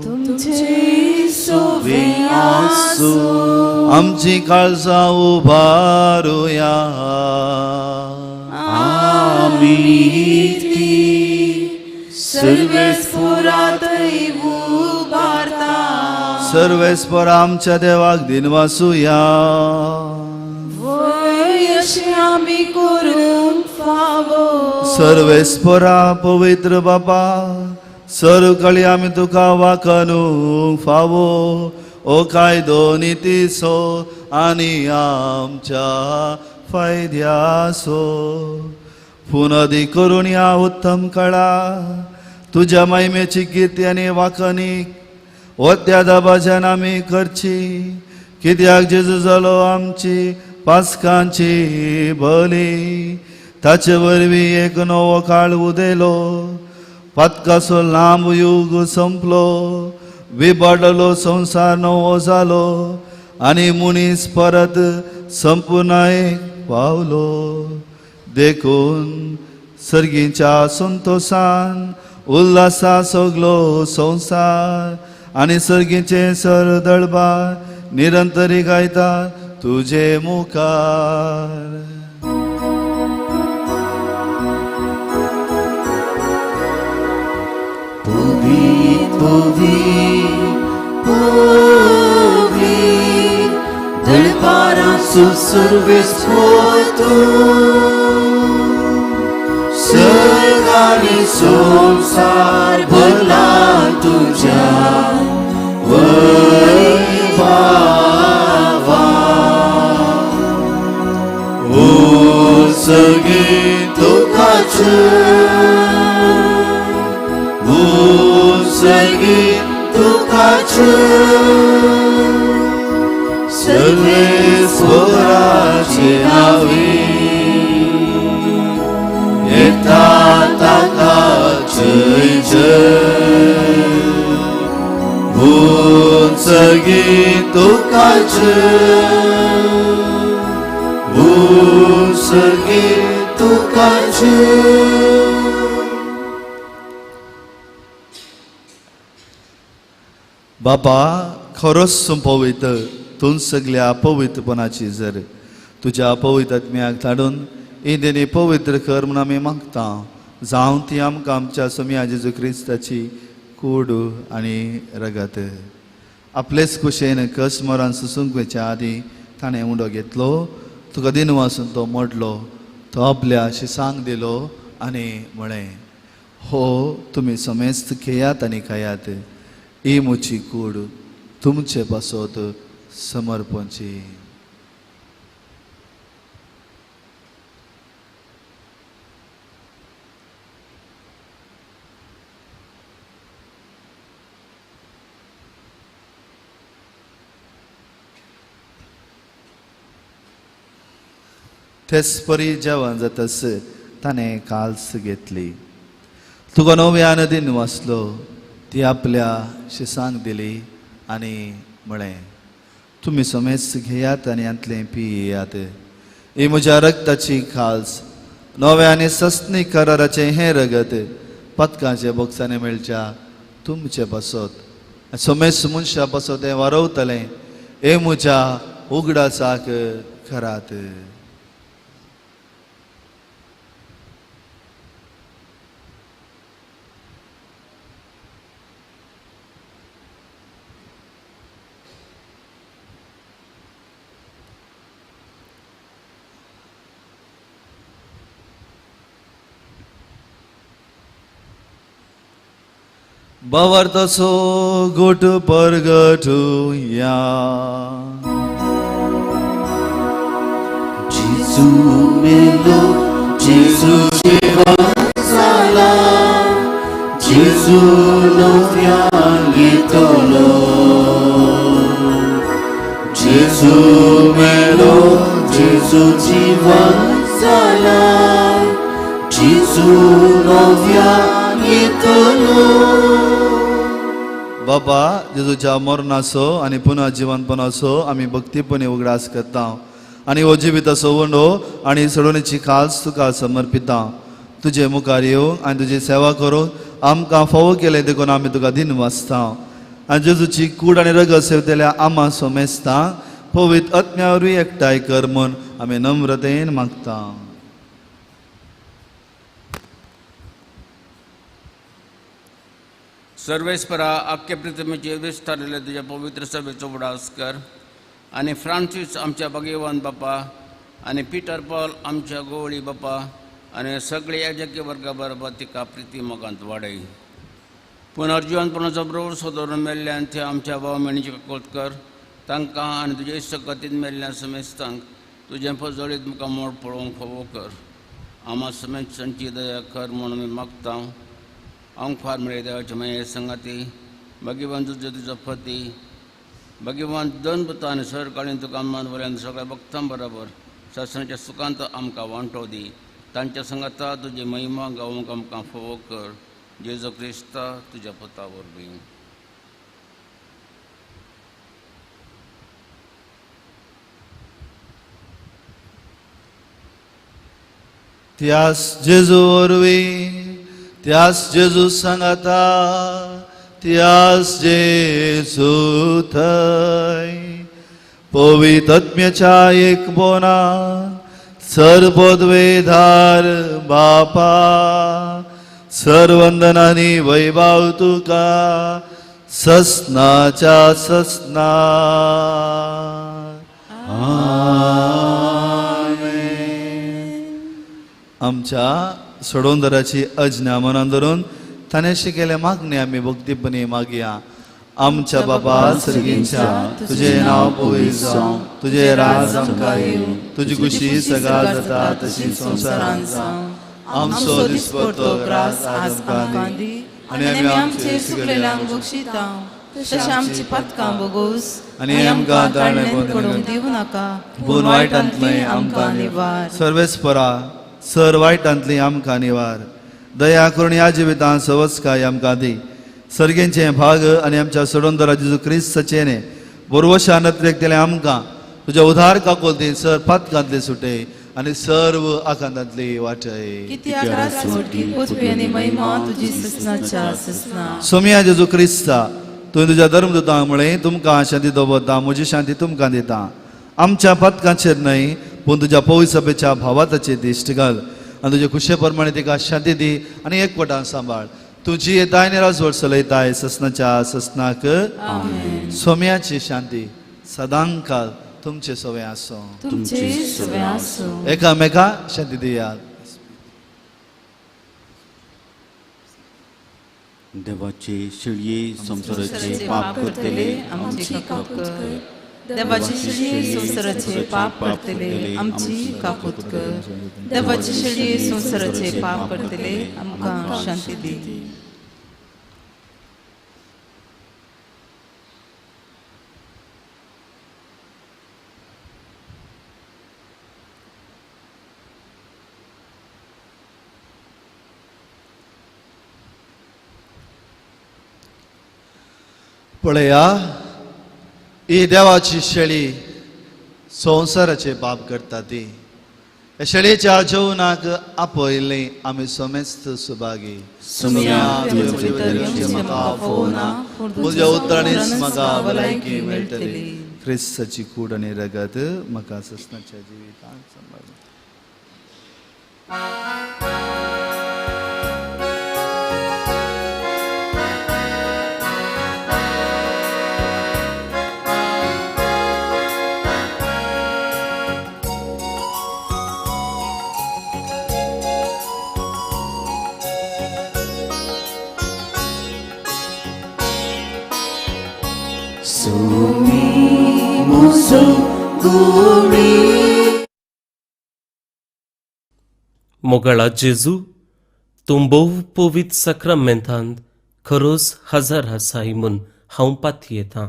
तुमचे सोवे आसो. आमची काळजां उबारुया. आमी सर्वेस्पोरातय उबारता. सर्वेस्पोर आमच्या देवाक दिनवासुया. वय अशें आमी करूंक फावो. सर्वेस्पोरा पवित्र बाबा, सर्व आमी तुका वाकनूंक फावो. ओ कायदो नितीचो आनी आमच्या फायद्याचो पुनदी करून ह्या उत्तम कळा तुज्या महिमेची कीर्ती आनी वाकणीक त्या दबाज्यान आमी करची. कित्याक जेजू जालो आमची पास्कांची बली, ताचे वरवीं एक नवो काळ उदेलो. पातकाचो लांब युग संपलो, विबाडलो संवसार नवो जालो आनी मनीस परत संपुर्णायेक पावलो. देखून सर्गीच्या संतोसान उल्हासा सगलो संवसार आनी सर्गीचे सर दळबार निरंतरी गायता तुजे मुखार. पवी पवी दळपारांचो सर्वेस्पोर तूं, सर्ग आनी संवसार भरला तुज्या वैभावान. ओ सगळीं तुकाच, ओ सगळीं तुकाच, सर्वेस्पोराचे नांवे येता ताका जय जय. ओ सगळीं तुकाच, ओ सर्गी तुका जय. बापा खरोच पवित्र तूं सगल्या पवित्रपणाची जर तुज्या पवित्र आत्म्याक धाडून इंदेनी पवित्र कर म्हूण आमी मागता. जावं ती आमकां आमच्या सोम्या जेजू क्रिस्ताची कूड आनी रगत. आपलेच कुशेन कस मरान सुसूंक वयच्या आदीं ताणें उंडो घेतलो, तुका दिनवासून तो मोडलो, तो आपल्या शिसांक दिलो आनी म्हळें, हो तुमी समेस्त घेयात आनी खायात, ही म्हजी कूड तुमचे पासत समर्पणची. तेच परी जेवण जातस ताणें काल्स घेतली, तुका नव्यान दिन वाचलो, ती आपल्या शिसांक दिली आनी म्हळें, तुमी समेस्त घेयात आनी हांतलें पियात, ही म्हज्या रगताची खाल्स, नव्या आनी सस्नी कराराचें हें रगत पदकांचे बोक्सांनी मेळच्या तुमचे पासत समेस्त मनशा पासत हें वारवतलें, हें म्हज्या उगडासाक करात. भावार्थाचो गोट परगटुया. जेजू मेलो, जेजू जिवन जाला, जेजू नव्यान येतलो. जेजू मेलो, जेजू जिवन जाला, जेजू नव्यान येतलो. बाबा जेजूच्या मरणाचो आनी पुनः जिवनपणाचो आमी भक्तीपणी उगडास करता आनी हो जिविताचो वंडो आनी सोडोवणेची खास तुका समर्पिता. तुजे मुखार येवंक आनी तुजी सेवा करूंक आमकां फावो केलें देखून आमी तुका दिन वाचता. आनी जेजूची कूड आनी रगत सेवतल्या आमा सोमेस्ता पवित्र आत्म्या वरवीं एकठांय कर म्हूण आमी नम्रतेन मागता. सर्वेस्परा आख्खे पृथ्वीचेर विस्तारिल्ले तुज्या पवित्र सभेचो उगडास कर आनी फ्रांसीस आमच्या भाग्यवान बापा आनी पिटर पॉल आमच्या गोवळी बापा आनी सगळे याजकी वर्गा बरोबर तिका प्रिती मोगांत वाडय. पुनर्जिवनपणाचो भरवंसो दवरून मेल्ल्यान ते आमच्या भाव भयणीची काकूट कर, तांकां आनी तुजे इश्टगतीन मेल्ल्या समेस्तांक तुजें पजळीत मुखार मोड पळोवंक फावो कर. आमा समेस्तांची दया कर म्हूण आमी मागता. अंगफार मेळे देवाचे माये संगाती भाग्यवान तुजो तुजो पती भाग्यवान दोन पुता आनी सरकाळीन तुका मान वल्यान सगळ्या भक्तां बरोबर शासनाच्या सुखांत आमकां वांटो दी. तांच्या संगाता तुजी महिमा गावंक आमकां फावो कर. जेजू क्रिस्ता तुज्या पुता वरवीं. त्यास जेजू वरवीं, त्यास जेजू सांगाता, त्यास जेजू थंय पवित्र आत्म्याच्या एकपणान सर्वपदवेधार बापा सर्वंदनानी वैभव तुका ससनाच्या ससना. आमच्या सोडोंदराची अज्ञा मनान धरून ताणें शिकयल्ले मागणी आमी भक्तीपणी मागया. आमच्या बाबा सर्गींच्या तुजें नांव पवित्र जावं, तुजें राज आमकां येवं, तुजी खुशी सगळा जाता तशी संवसारांत जावं. आमचो दिसपट्टो ग्रास आज आमकां दी आनी आमी आमचे चुकलेल्यांक बक्षिता तशें आमची पातकां बोगोस आनी आमकां ताळणें पडूंक दिवं नाका, पूण वायटांतलें आमकां निवार. सर्वेस्परा सर वायटांतली आमकां निवार. दया करून ह्या जिवितांत सवस्काय आमकां दी. सर्गेंचे भाग आनी आमच्या सोडोंदरा जेजू क्रिस्ताचें बोरवशा नत्रेक दिलें आमकां तुज्या उधार काकोलती सर पातकांतले सुटे आनी सर्व आकांतांतली वाटय. कित्याक राजवटी पृथ्वी आनी महिमा तुजी ससनाच्या ससना. सोमया जेजू क्रिस्ता, तुवें तुज्या धर्मदूतांक म्हळें, तुमकां शांती दवरता, म्हजी शांती तुमकां दिता. आमच्या पातकांचेर न्हय पूण तुज्या पवित्र सभेच्या भावाताचेर दिश्ट घाल आनी तुजे खुशे प्रमाणे तिका शांती दी आनी एकवटान सांबाळ. तुजी येताय आनी राजवट चलयताय ससनाच्या ससनाक. सोम्याची शांती सदांकाल तुमचे सवे आसूं. तुमचे सवे आसूं. एकामेका शांती दियात. देवाचे शेळये संवसाराचे पाप करतले आमची काकूत कर. देवाची शेळये संवसाराचे पाप करतले आमची काकूत कर. देवाची शेळये संवसाराचे पाप करतले आमकां शांती दी. पळया, ही देवाची शेळी संवसाराचे पाप करता ती. ह्या शेळयेच्या जेवणाक आपयल्ली आमी समेस्त सुभागी. म्हज्या उतरांनीच म्हाका भलायकी मेळटली. क्रिस्ताची कूड आनी रगत म्हाका ससनाच्या जिवितांत सांबाळ. मोगाळा जेजू, तूं भोव पवित्र साक्रामेंतांत खरोच हजार आसाय म्हूण हांव पातयेतां.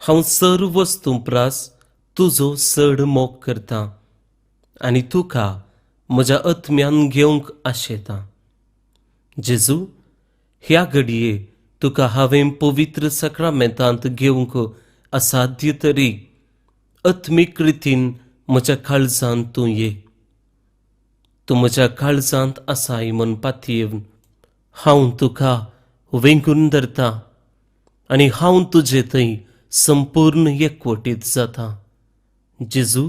हांव सर्व वस्तूं प्रास तुजो चड मोग करतां आनी तुका म्हज्या आत्म्यान घेवंक आशेतां. जेजू, ह्या घडये तुका हांवें पवित्र साक्रामेंतांत घेवंक असाध्य तरी आत्मीक रितीन म्हज्या काळजांत तूं ये. तूं म्हज्या काळजांत आसाय म्हूण पातयेवन हांव तुका वेंगून धरतां आनी हांव तुजे थंय संपूर्ण एकवटीत जाता. जेजू,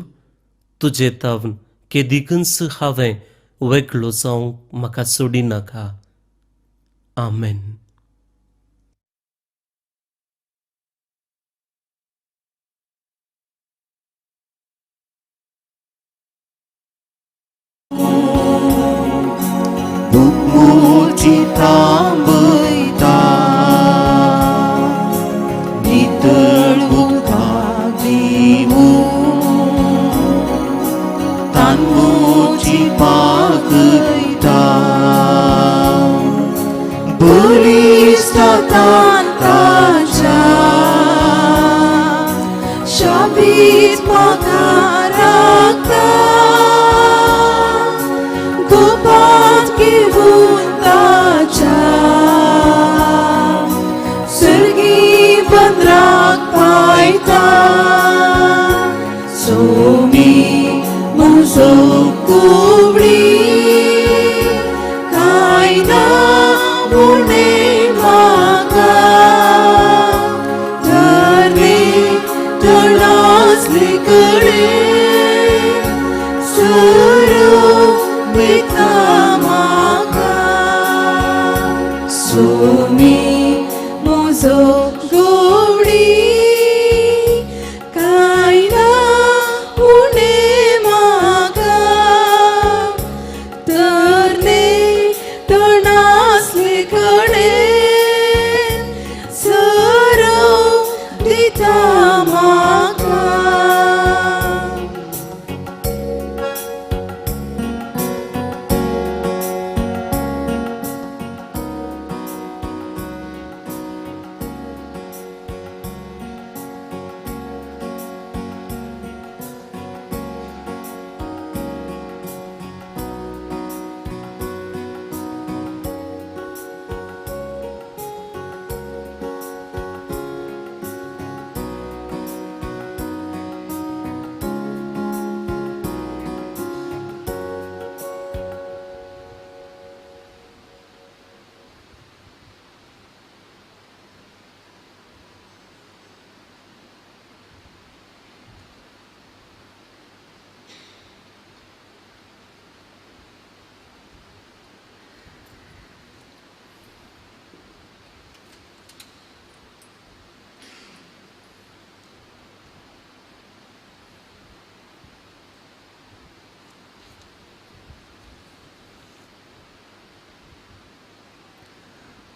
तुजे तावन केदिकूच हांवें वेगळो जावंक म्हाका सोडिनाका. आमेन. थांबयता नितळ उदकाक दिवन तांबूची पाकयता बळिश्ट तांच्या शाबीत म्हाका राखता गोपांत घेवन सर्गी बंदराक पायता. सोमी म्हजो कुवळी कांय ना उणें म्हाका तरणे तणासले कडेन सरू वयता म्हाका. सोमी म्हजो गोवडी कांय ना उणें म्हाका तरणे तणासले कडेन सरू दिता म्हाका.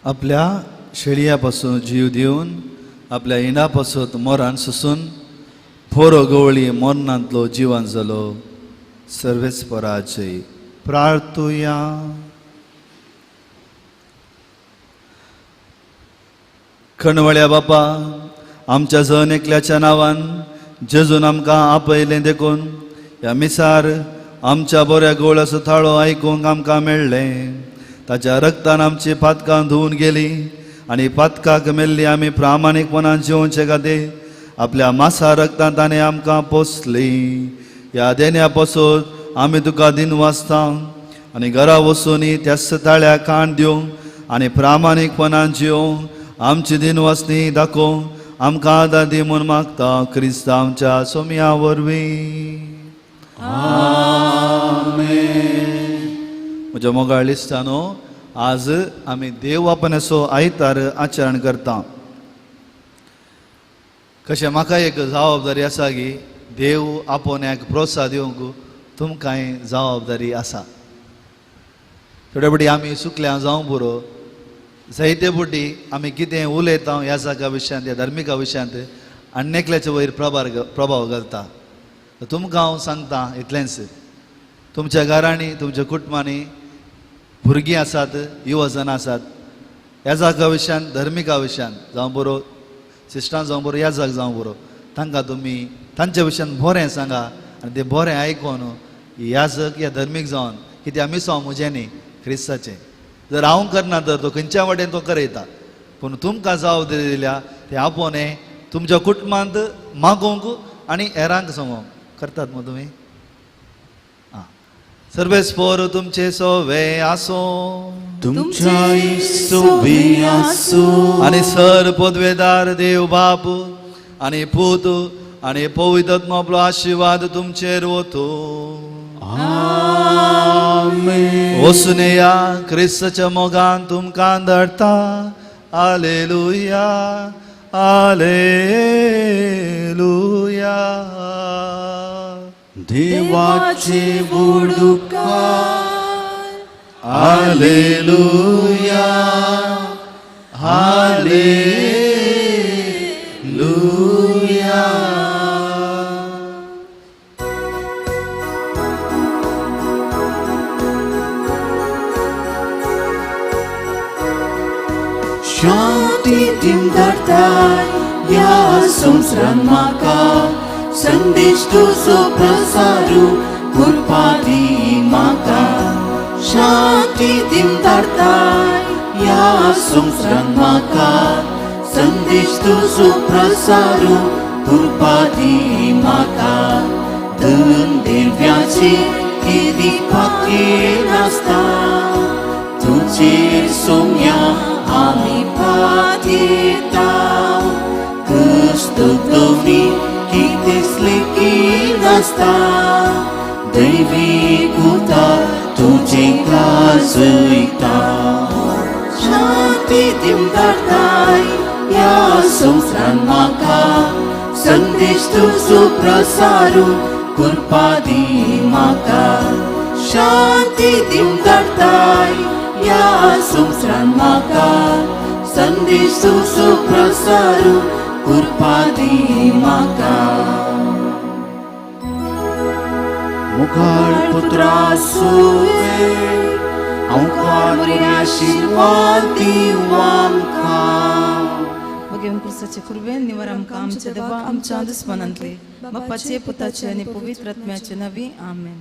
आपल्या शेळयापासून जीव दिवन आपल्या इनापासून मोरान सोसून फोरो गवळी मोरनांतलो जिवन जालो सर्वेच पराजय. प्रार्थुया. खणवळ्या बापा, आमच्या जण एकल्याच्या नांवान जेजून आमकां आपयलें देखून ह्या मिसार आमच्या बऱ्या गवळ्याचो थाळो आयकूंक आमकां मेळ्ळें. ताच्या रक्तान आमची पातकां धुवून गेली आनी पातकाक मेल्ली आमी प्रामाणीकपणान जिवचे खातीर आपल्या मासा रक्तान ताणें आमकां पोसली. ह्या देण्या पासून आमी तुका दिनवासता आनी घरा वचून त्याच ताळ्याक कान दिवंक आनी प्रामाणीकपणान जिवंक आमची दिनवासनी दाखोवंक आमकां आदार दी म्हूण मागता क्रिस्त आमच्या सोम्या वरवीं. आमेन. म्हज्या मोगाळ इश्टांनो, आज आमी देव आपणाचो आयतार आचरण करता. कशें म्हाका एक जबाबदारी आसा की देव आपोवण्याक प्रोत्साह दिवंक तुमकांय जबाबदारी आसा. थोडे फावटी आमी चुकल्या जावं पुरो, जायते फावटी आमी कितें उलयता ह्या जागा विशयांत, ह्या धार्मिका विशयांत आनी एकल्याच्या वयर प्रभाव घालता. तुमकां हांव सांगता इतलेंच, तुमच्या घरांनी तुमच्या कुटुंबांनी भुरगीं आसात, युवजन आसात, ह्या जागा विशयांत धार्मिका विशयांत जावं बरो, सिस्टरां जावं बरो, ह्या जाग जावं बरो, तांकां तुमी तांच्या विशयान बरें सांगा आनी तें बरें आयकून ह्या जग ह्या धर्मीक जावन कित्याक मिसांव म्हजें न्ही क्रिस्ताचें, जर हांव करना तर तो खंयच्या वाटेन तो करयता, पूण तुमकां जबाबदारी दिल्या तें आपोवणें तुमच्या कुटुंबांत मागोवंक आनी हेरांक सांगोंक करतात मग तुमी. आं, सर्वेस पोर तुमचे सोवे आसूं, तुमच्याय सोवे आसूं. आनी सर पदवेदार देव बाप आनी पूत आनी पवित्र आत्मो आशीर्वाद तुमचेर वतो. आमेन. वचून या क्रिस्ताच्या मोगान तुमकां धाडटा. आलेलुया, आलेलुया. देवाचे वडुकार. आलेलुया, आलेलुया. शांती दिम धाडताय ह्या संवसारान म्हाका, संदेश तुजो प्रसारू कृपा दी म्हाका. शांती दिम धाडताय ह्या संवसारान म्हाका, संदेश तुजो प्रसारू कृपा दी म्हाका. धन दिव्याचे केदी पातये नासता, तुजेर सोम्या आमी पातयेता. कश्ट गवणी कितेंच लेखिनासता, दैवी उतर तुजें गाजयता. शांती दिम धाडताय ह्या संवसारान म्हाका, संदेश तुजो प्रसारू कृपा दी म्हाका. शांती दिम धाडताय ह्या संवसारान म्हाका, संदेश तुजो प्रसारू कृपा दी म्हाका. मुखार पुत्रा सुवे आमकां बरे आशिर्वाद दिवं आमकां. भगवान क्रिस्ताचे कृपेन निवार आमकां आमच्या देवा आमच्या दुस्मनांतले, बापाचे पुताचे आनी पवित्र आत्म्याचे नांवी. आमेन.